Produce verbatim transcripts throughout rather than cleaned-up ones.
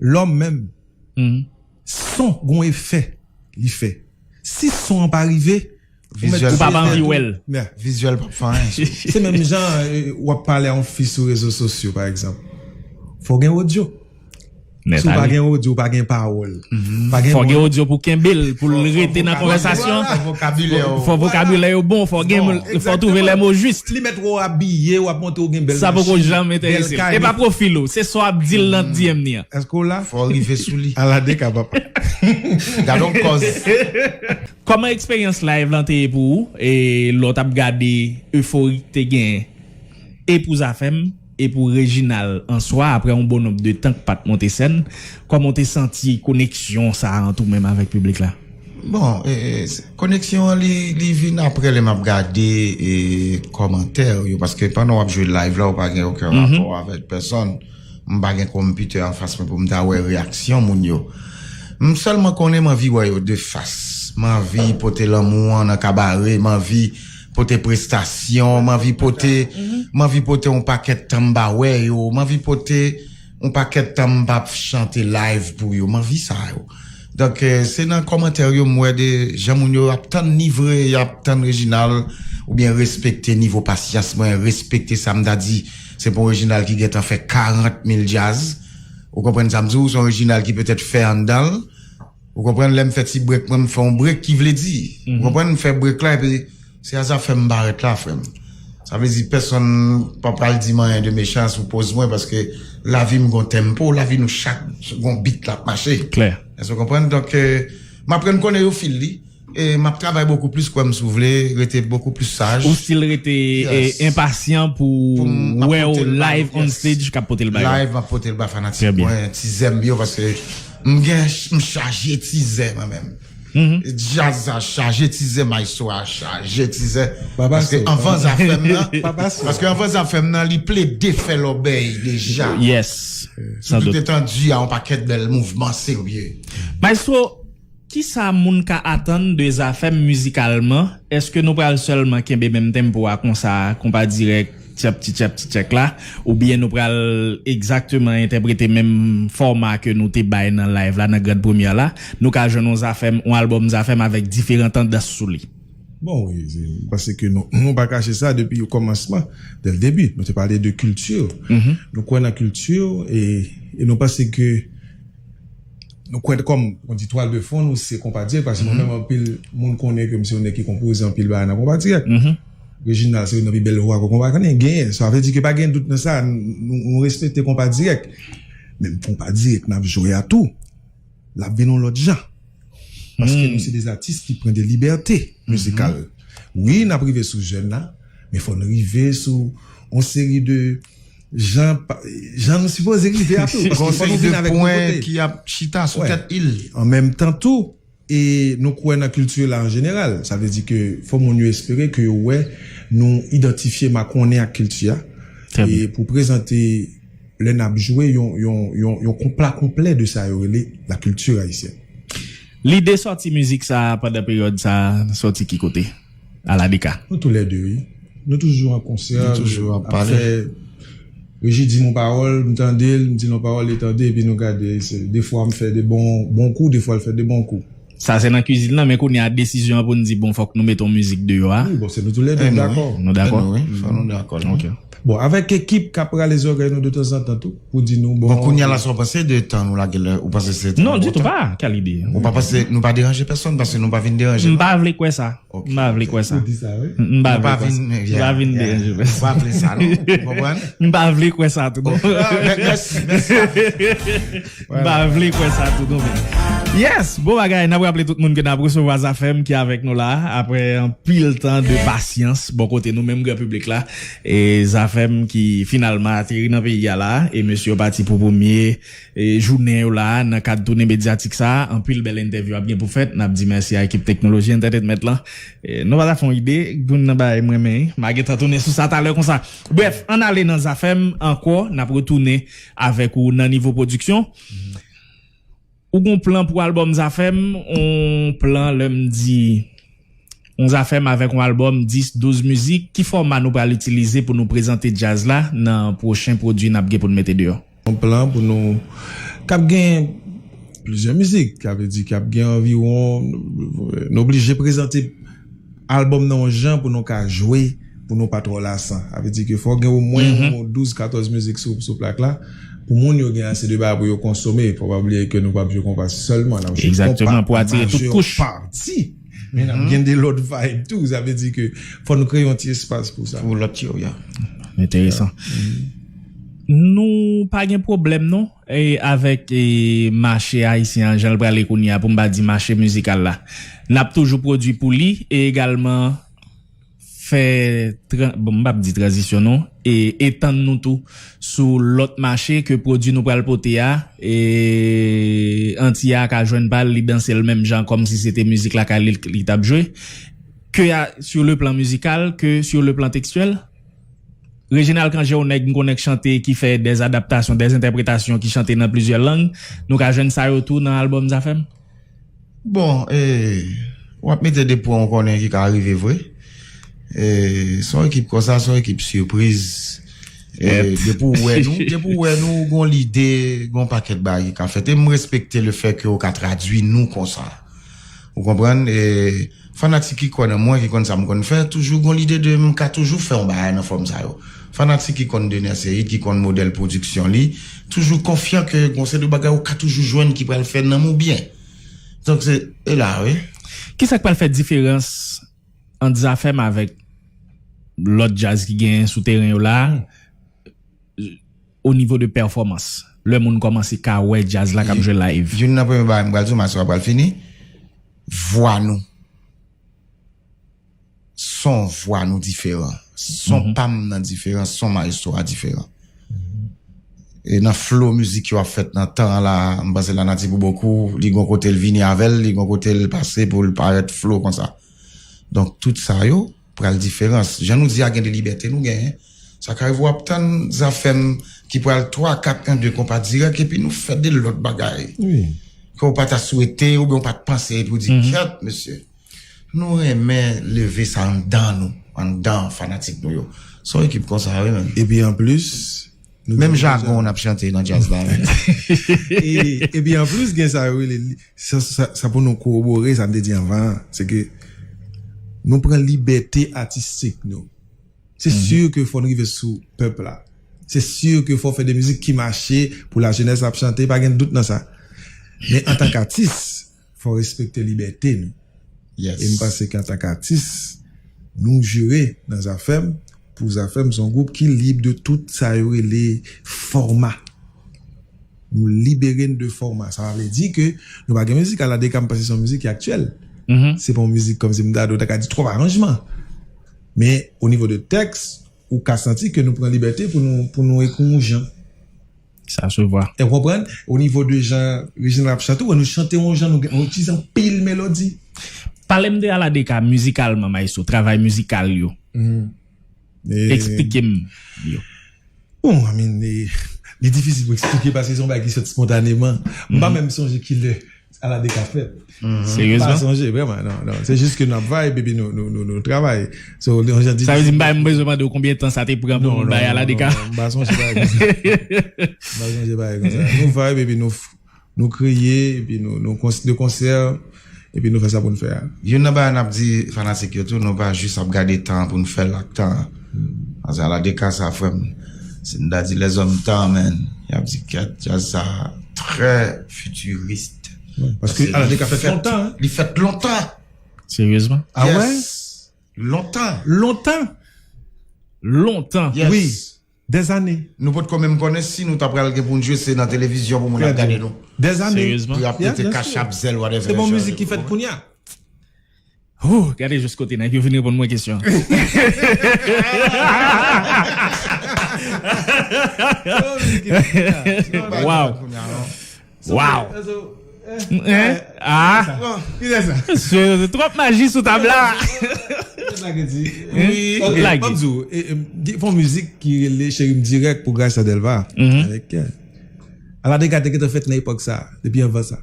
Lòm menm, son gon efè li fè. Si son an pa rive, ou mèt Vizyèl. Ou pa pa anvi wè l. Yeah. Vizyèl p ap fè anyen sou. Se menm jan, eh, w ap pale a yon fi sou rezo sosyo, pa egzanp. Fò w gen odyo. Si w pa gen odyo, w pa gen pawòl. Pa gen moun. Fò gen odyo pou kenbe l, pou l rete nan konvèsasyon. Fò vokabilè yo bon, fò gen, fò w twouve lè mo jis. Li mèt wè w abiye, w ap montre w gen bèl machin, bèl kay. Sa poko janm enterese l. E pa pwofil ou, se sa w ap di l nan D M ni an. Èske w la? Fò w rive sou li. Ala de ka, papa. Gade yon kòz. Kòman eksperyans live lan te ye pou ou? E lè w t ap gade efori k te genyen e pou Zafèm e pou Reginald an swa, apre yon bon nonb de tan k pa t monte sèn, kòman w te santi koneksyon sa a ant ou menm avèk piblik la? Bon, e, e, s-, koneksyon an, li, li vin apre lè m ap gade, e, kòmantè yo, paske pandan w ap jwe live la, ou pa gen okenn rapò avèk pèsòn. M pa gen konpitè anfas mwen pou m ta wè reyaksyon moun yo. M sèlman konnen m anvi wè yo de fas. M anvi pote lanmou an nan kabare, m anvi pote prestasyon, m anvi pote, m anvi pote yon pakèt tan m pa wè yo, m anvi pote yon pakèt tan m p ap chante live pou yo, m anvi sa yo. Donk, eh, se nan kòmantè yo m wè de jan moun yo ap tann Nivre, y ap tann Reginald, oubyen respekte nivo pasyans mwen, respekte sa m ta di, se pou Reginald ki gentan fè karant mil djaz. Ou konprann sa m di w, se yon Reginald ki petèt fè anndan l. Ou konprann, lè m fè ti brek mwen, m fè yon brek ki vle di. Ou konprann, m fè brek la, epi se a Zafèm m parèt la, frè m. Sa vle di pèsonn pa pral di m anyen de mechan sou poz mwen, paske lavi m gon tempo, lavi nou chak gon bit l ap mache. Klè. Èske w konprann? Donk, eh, m aprann konnen yo fil li. E m ap travay bokou plis, kwè m si w vle, rete bokou plis saj. Ou still rete, eh, enpasyan pou wè w live on stage k ap pote l bay ou. Live, m ap pote l bay fanatik mwen, tizè m yo, paske m gen, m chaje tizè mwen menm. Djaz la chaje tizè, maestro a chaje tizè. Paske anvan Zafèm nan, paske anvan Zafèm nan, li plede fè lòbèy deja. Yes. Sou tout etandi a, yon pakèt bèl mouvman serye. Maestro, kisa moun ka atann de Zafèm mizikalman? Èske nou pral sèlman kenbe menm tempo a konsa, konpa dirèk, tchèp ti tchèp ti tchèk la, oubyen nou pral egzakteman entèprete menm fòma ke nou te bay nan live la, nan Grand Première la, nou ka jwenn yon Zafèm, yon albòm Zafèm avèk diferan tandans sou li? Bon, wi, se, m panse ke nou, nou pa kache sa depi o kòmansman, dès le début. Nou te pale de kilti. Nou kwè nan kilti e, e nou panse ke Nou kwè kòm, on di twal de fon, nou se konpa dirèk, paske mwen menm anpil moun konnen ke m se yon nèg ki konpoze anpil bagay nan konpa dirèk. Reginald se youn nan pi bèl vwa ke konpa konnen genyen. Sa vle di ke pa gen dout nan sa, nou, nou respekte konpa dirèk. Men konpa dirèk n ap jwe a tou, l ap vin yon lòt jan. Paske nou se de atis ki pran de libète mizikal. Wi, n ap rive sou jèn la, men fò n rive sou yon seri de jan, jan nou sipoze rive a tou. Paske fò nou vin avèk nouvote. Gon seri de pwen ki ap chita sou tèt il. An menm tan tou, e nou kwè nan kilti la an jeneral. Sa vle di ke fò moun yo espere ke yo wè nou idantifye, makonnen ak kilti a. E pou prezante lè n ap jwe yon, yon, yon, yon konpla konplè de sa yo rele la culture haïtienne. Lide sòti mizik sa a pandan peryòd sa a sòti ki kote? Aladika. Nou toulède, wi. Nou toujou an konsè, nou toujou ap pale. Regi di m yon pawòl, m tande l, m di l yon pawòl, li tande, epi nou gade. Se, defwa m fè de bon, bon kou, defwa l fè de bon kou. Sa se nan kwizin nan, men kounye a desizyon an pou n di, bon, fòk nou mete yon mizik deyò a. Wi, bon, se nou toulède, nou dakò. Nou dakò? Wi, fò nou dakò, non? Ok. Bon, avèk ekip k ap rale zòrèy nou de tanzantan tou, pou di nou, bon, kounye a la, sa w panse de tan nou lage la? Ou panse se tan nou pran? Non, ditou, pa, kèl ide. Ou pa panse nou pa deranje pèsonn, paske nou pa vin deranje. M pa vle kwè sa. M pa vle kwè sa. Ou di sa, wi. M pa vle kwè sa. M pa vin deranje pèsonn. Ou pa vle sa, non? Ou konprann? M pa vle kwè sa tou, non. Mèsi, mèsi. M pa vle kwè sa tou, non, men. Yes, bon bagay, n ap raple tout moun ke n ap resevwa Zafèm ki avèk nou la, apre anpil tan de pasyans, bò kote nou menm gran piblik la, e Zafèm ki finalman ateri nan peyi a la, e mesye yo pati pou premye, e jounen yo la, nan kad tounen medyatik sa, anpil bèl entèvyou ap gen pou fèt, n ap di mèsi a ekip Teknoloji Entertainment lan. E nou pa ta fè yon ide, youn nan bagay m renmen, m a gentan tounen sou sa talè konsa. Brèf, ann ale nan Zafèm ankò, n ap retounen avèk ou nan Nivo Pwodiksyon. Ou gon plan pou albòm Zafèm, on plan lè m di on Zafèm avèk on albòm dis, douz mizik, ki fòma nou pral itilize pou nou prezante djaz la nan pwochen pwodui n ap gen pou n mete deyò? On plan pou nou k ap gen plizyè mizik, sa vle di k ap gen anviwon, nou oblije prezante albòm nan yon jan pou nou ka jwe, pou nou pa twò lasan. Sa vle di ke fò gen omwen yon douz, katòz mizik sou, sou plak la, pou moun yo gen ase de bagay pou yo konsome. Fò pa bliye ke nou p ap jwe konpa sèlman, n ap jwe konpa an majè pati. Men n ap gen de lòt vibe tou. Sa vle di ke fò nou kreye yon ti espas pou sa. Pou lòt yo, ya. Enteresan. Nou pa gen pwoblèm non e avèk e mache ayisyen an jan l prale kounye a, pou m pa di mache mizikal la. N ap toujou pwodui pou li e egalman fè tran- bon, m p ap di tranzisyon non, e etann nou tou sou lòt mache ke pwodui nou pral pote a, e Antiyè a ka jwenn pa l, li danse l menm jan kòmsi se te mizik lakay li li t ap jwe, ke a, sur le plan mizikal, ke sur le plan tekstyèl. Reginald Cangé, yon nèg m konnen k chante, ki fè dè adaptasyon, dè entèpretasyon, ki chante nan plizyè lang, nou ka jwenn sa yo tou nan albòm Zafèm? Bon, e, w ap mete de pwen ou konnen ki ka rive vre. E, se yon ekip konsa, se yon ekip sipriz. E, depi w wè nou, depi w wè nou, gon lide, gon pakèt bagay ki ka fèt. E m respekte le fè ke w ka tradui nou konsa. Ou konprann? E, fanatik ki kwè nan mwen, ki konn sa m konn fè, toujou gon lide de m ka toujou fè yon bagay nan fòm sa yo. Fanatik ki konn Dener Ceïde, ki konn modèl pwodiksyon li, toujou konfyan ke gon seri de bagay ou ka toujou jwenn ki pral fè nanm ou byen. Donk se, e la, wi. Kisa k pral fè diferans ant Zafèm avèk lòt djaz ki genyen sou teren yo la a, o nivo de pèfòmans? Lè moun kòmanse ka wè djaz la k ap jwe live. Youn nan premye bagay m pral di w, Maestro a pral fini, vwa nou. Son vwa nou diferan. Son pa m nan diferan, son Maestro a diferan. E nan flow mizik yo ap fèt nan tan an la, m panse Lanati pou bokou, li gon kote l vini avè l, li gon kote l pase pou l parèt flow konsa. Donk, tout sa yo pral diferans. Jan nou di a, gen de libète nou genyen. Sa ka rive w ap tann Zafèm ki pral twa, kat, en, de konpa dirèk, epi nou fè de lòt bagay. Wi. Ke w pa ta swete, oubyen w pa t panse, epi w di, kèt, mesye. Nou renmen leve sa anndan nou, anndan fanatik nou yo. Se yon ekip konsa, wi, menm. Epi anplis, nou Menm jagon n ap chante nan djaz la, wi. E, epi anplis, gen sa yo rele, sa, sa, sa pou nou kowobore, sa m te di anvan an, se ke nou pran libète atistik nou. Se si ke fò n rive sou pèp la. Se si ke fò fè de mizik ki mache pou lajenès ap chante, pa gen dout nan sa. Men antank atis, fò respekte libète nou. E m panse ke antank atis, nou jere nan Zafèm, pou Zafèm se yon gwoup ki lib de tout sa yo rele fòma. Nou libere n de fòma. Sa vle di ke nou pa gen mizik. Aladeka, m panse se yon mizik ki aktyèl. Se pa yon mizik kòmsi m ta di, w ta ka di twòp aranjman. Men, o nivo de tèks, ou ka santi ke nou pran libète pou nou, pou nou ekri yon jan. Sa se vwa. E w konprann? O nivo de jan Reginald ap chante, ou wè nou chante yon jan, nou gen, nou itilize anpil melodi. Pale m de Aladeka mizikalman, Maestro, travay mizikal yo. Eksplike m yo. Bon, I mean, e, li difisil pou eksplike paske se yon bagay ki sot espontaneman. M pa menm sonje kilè Aladeka fèt. M pa sonje, vrèman, non, non. Se jis ke n ap vibe epi nou, nou, nou, nou travay. So, yon jan difisil. Sa vle di, m pa menm bezwen mande w konbyen tan sa te pran pou nou bay Aladeka. Non, non, non, non, m pa sonje bagay konsa. M pa sonje bagay konsa. Nou vibe epi nou f-, nou kriye, epi nou, nou kons-, de konsè, epi nou fè sa pou n fè a. Youn nan bagay n ap di fanatik yo tou, nou pa jis ap gade tan an pou n fè l ak tan an. Paske Aladeka sa, frè m, si n ta di lèzòm tan, man, y ap di, kèt, djaz sa trè fitirist. Paske Aladeka fèt lontan, hein. Li fèt lontan. Seryezman? Ah ouais? Lontan. Lontan? Lontan. Yes. Wi. Dèzane. Nou potko menm konnen si nou ta pral gen pou n jwe, se nan televizyon pou moun ap gade nou. Dèzane. Pou y ap mete kachap, zèl, whatever. Se bon mizik ki fèt kounye a. Ouh, gade jis kote nèg yo vin reponn mwen kesyon. Wow. Wow. Ah. Se twòp maji sou tab la. Wi. Lage. Fò m di w, e, e, fò mizik ki rele Cheri m dirèk pou Gracia Delva. Avèk, e, Aladeka te gentan fèt nan epòk sa, depi anvan sa.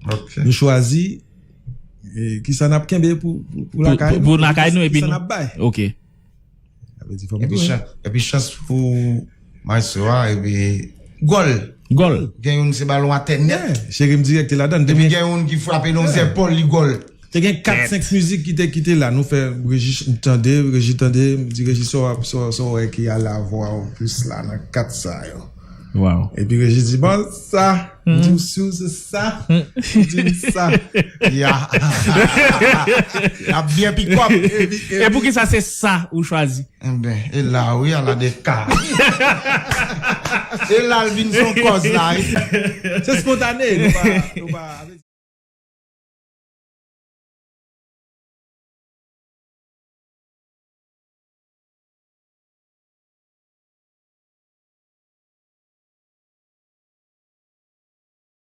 Nou chwazi, e, kisa n ap kenbe pou, pou, pou lakay nou, pou lakay nou, epi kisa n ap bay. Ok. Sa vle di fò m tou, wi. Epi chan-, epi chans pou maestro a, epi gòl. Gòl. Gen youn se balon atè nèt. Yeah, Cheri m dirèk te ladan. Epi gen youn ki frape nan zèpòl, li gòl. Te gen kat senk mizik ki te, ki te la. Nou fè Reji ch- tande, Reji tande, m di Reji sa w ap, sa w- sa w wè ki alavwa w plis la nan kat sa yo. Wow. Epi Reji di, bon, sa, m di w si w se sa, m di w sa. Ya. L ap byen pikòp. E pou ki sa se sa ou chwazi? Enben, e la wi, ala de ka. E la l vin son kòz la wi. Se spontane, nou pa, nou pa